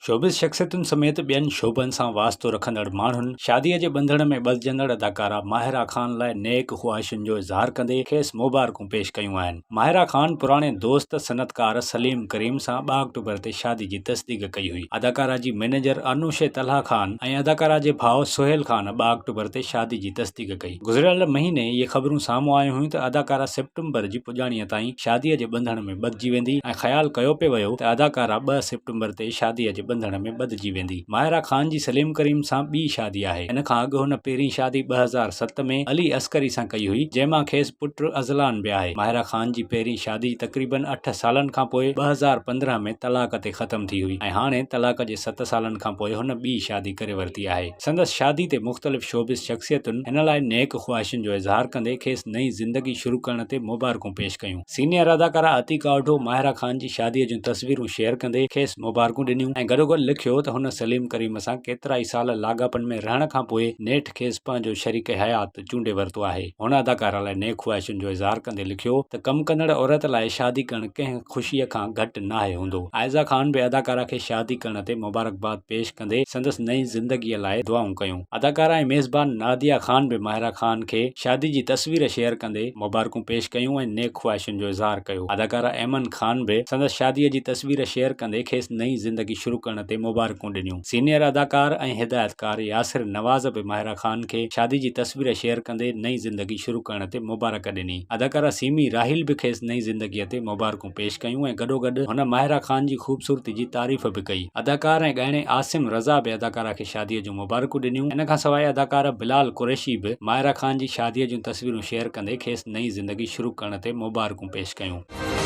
Showbiz شخصيتن سميت ٻين شعبن سان واسطو رکندڙ ماڻهن شاديء جي ٻنڌڻ ۾ ٻڌجندڙ اداڪارا ماهرا خان لاء نيڪ خواهشن جو اظهار ڪندي کيس مبارڪون پيش ڪيون آهن. ماهرا خان پراڻي دوست صنعتڪار سليم ڪريم سان ٻه آڪٽوبر تي شادي جي تصديق ڪئي هئي. اداڪارا جي مئنيجر انوشي طلحه خان ۽ اداڪارا جي ڀاء سهيل خان ٻه آڪٽوبر تي شادي جي تصديق ڪئي. گذريل مهيني اهي خبرون سامهون آيون هيون ته اداڪارا سيپٽمبر جي پڄاڻيء تائين شاديء جي ٻنڌڻ ۾ ٻڌجي ويندي ۽ خيال ڪيو پئي ويو ته اداڪارا ٻه سيپٽمبر تي شاديء جي ٻنڌڻ ۾ ٻڌجي ويندي. ماهرا خان جي سليم ڪريم سان ٻي شادي آهي. ان کان اڳ هن پهرين شادي 2007 ۾ علي عسڪري سان ڪئي هئي، جنهن مان کيس پٽ اذلان به آهي. ماهرا خان جي پهرين شادي تقريبن اٺ سالن کان پوء 2015 ۾ طلاق تي ختم ٿي هئي ۽ هاڻي طلاق جي ست سالن کان پوء هن ٻي شادي ڪري ورتي آهي. سندس شادي تي مختلف شوبز شخصيتن هن لاء نيڪ خواهشن جو اظهار ڪندي کيس نئين زندگي شروع ڪرڻ تي مبارڪون پيش ڪيون. سينيئر اداڪارا عتيقه اوڍو ماهرا خان جي شادي جون تصويرون شيئر ڪندي کيس مبارڪون ڏنيون ۽ گڏوگڏ لکيو ته هن سليم ڪريم سان ڪيترائي سال لاڳاپن ۾ رهڻ کانپوء نيٺ کيس پنهنجو شريڪ حيات چونڊي ورتو آهي. هن اداڪارا لاء نيڪ خواهشن جو اظهار ڪندي لکيو ته ڪم ڪندڙ عورت لاء شادي ڪرڻ ڪنهن خوشيء کان گهٽ ناهي هوندو. عائزه خان به اداڪارا کي شادي ڪرڻ تي مبارڪباد پيش ڪندي سندس نئين زندگيء لاء دعائون ڪيون. اداڪارا ۽ ميزبان ناديه خان به ماهرا خان کي شادي جي تصوير شيئر ڪندي مبارڪون پيش ڪيون ۽ نيڪ خواهشن جو اظهار ڪيو. اداڪارا ايمن خان به سندس شاديء جي تصوير شيئر ڪندي کيس نئين زندگي شروع ڪرڻ تي مبارڪون ڏنيون. سينيئر اداڪار ۽ هدايتڪار ياسر نواز به ماهرا خان کي شادي جي تصوير شيئر ڪندي نئين زندگي شروع ڪرڻ تي مبارڪ ڏني. اداڪارا سيمي راحيل به کيس نئين زندگيء تي مبارڪون پيش ڪيون ۽ گڏوگڏ هن ماهرا خان جي خوبصورتي جي تعريف به ڪئي. اداڪار ۽ ڳائڻي عاصم رضا به اداڪارا کي شاديء جون مبارڪون ڏنيون. ان کان سواء اداڪار بلال قريشي به ماهرا خان جي شاديء جون تصويرون شيئر ڪندي کيس نئين زندگي شروع ڪرڻ تي مبارڪون پيش ڪيون.